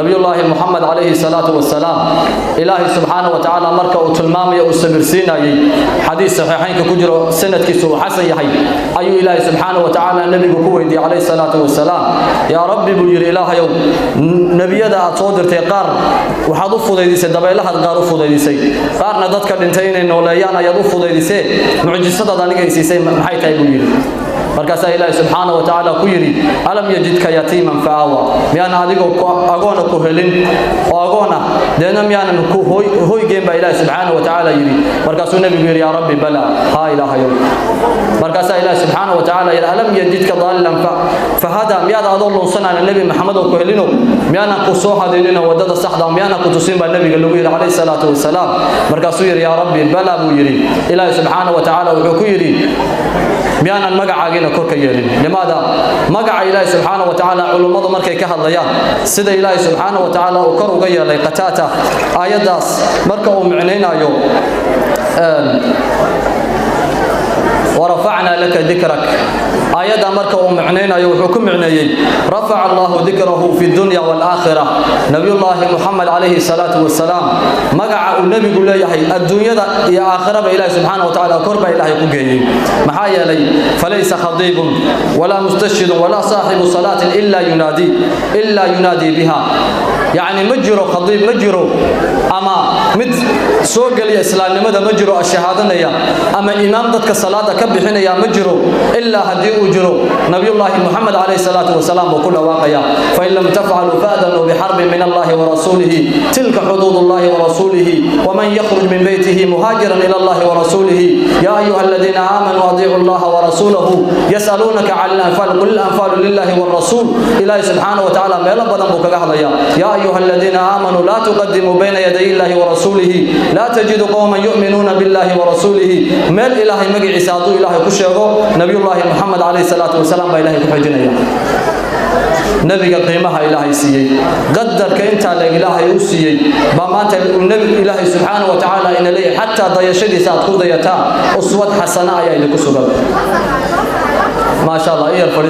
Nabiyullaahi Muxamed calayhi salaatu wasalaam, Ilaahay subxaana wa tacaala marka uu tilmaamayo uu sabirsiinayey, xadiis saxiixaynka ku jiro, sanadkiisu uu xasan yahay, ayuu Ilaahay subxaana wa tacaala nebigu ku weydiiyey calayhi salaatu wasalaam. "Yaa Rabbi," buu yidhi, "Ilaahayow, nebiyada aad soo dirtay qaar waxaad u fudaydisay dabaylahaad qaar u fudaydisay, qaarna dadka dhintay inay nooleeyaan ayaad u fudaydisee, mucjisadaad aniga i siisay maxay tahay?" buu yidhi. Markaasaa Ilaahi subxaana wa tacaala ku yidhi: "Alam yajidka yatiiman fa aawa." Miyaanan adigoo agoona ku helin oo agoona deedna miyaanan ku hoygeen baa Ilaahi subxaana wa tacaala yidhi. Markaasuu nebigu yidhi: "Yaa Rabbi, bala, haa Ilaahayow." Markaasaa Ilaahi subxaana wa tacaala yidhi: "Alam yajidka daallan fahada." Miyaad adoo lunsanaana, Nebi Maxamed oo ku helino, miyaanan ku soo hadeenino waddada saxda, miyaanan ku tusin baa nebiga lagu yidhi calayhi salaatu wasalaam. Markaasuu yidhi: "Yaa Rabbi, bala," buu yidhi. Ilaahi subxaana wa tacaala wuxuu ku yidhi: "Miyaanan magacaagiina kor ka yeelin?" Limaada magaca Ilaahi subxaana wa tacaala, culummadu markay ka hadlayaan sida Ilaahi subxaana wa tacaala uu kor uga yeelay, Qataata aayaddaas marka uu micnaynayo, "Warafacnaa laka dikrak," aayadda marka uu micnaynayo, wuxuu ku micneeyey: "Rafaca Allahu dikrahu fi dunya waalaakhira." Nabiyullaahi Muxamed calayhi salaatu wasalaam magaca uu nebigu leeyahay adduunyada iyo aakhiraba Ilaahi subxaana wa tacaala kor baa Ilaahay ku geeyey. Maxaa yeelay, falaysa khadiibun walaa mustashhidun walaa saaxibu salaatin ilaa yunaadii biha. Yacni ma jiro khadiib, ma jiro ama mid soo geliya islaamnimada, ma jiro ashahaadanaya ama imaam dadka salaada ka bixinaya, ma jiro, ilaa haddii uu jiro Nabiyullaahi Muxamed calayhi salaatu wasalaam buu ku dhawaaqaya. "Fain lam tafcaluu faadanuu bixarbin min Allahi warasuulihi, tilka xuduud Allahi warasuulihi, waman yakhruj min beytihi muhaajiran ila Allahi warasuulihi. Ya ayuha aladiina aamanuu adiicu Allaha warasuulahu. Yasaluunaka can alanfaal, qul ilanfaalu lillahi warasuul." Ilaahi subxaana wa tacaala meelo badan buu kaga hadlaya: "Ya ayuha aladiina aamanuu laa tuqadimuu bayna yaday Illahi warasuulihi, laa tajidu qowman yu'minuuna billahi warasuulihi." Meel Ilaahay magaciisa hadduu Ilaahay ku sheego, Nabiyullaahi Muxamed calayhi salaatu wasalaam baa Ilahay ku xijinaya. Nebiga qiimaha Ilaahay siiyey, qadarka intaa leeg Ilaahay u siiyey, baa maanta uu nebi Ilaahay subxaana wa tacaala ina leeyahay: xataa dayashadiisa aad ku dayataan, uswad xasana ayaa idinku sugan. Maasha Allah, iyar fadhiis.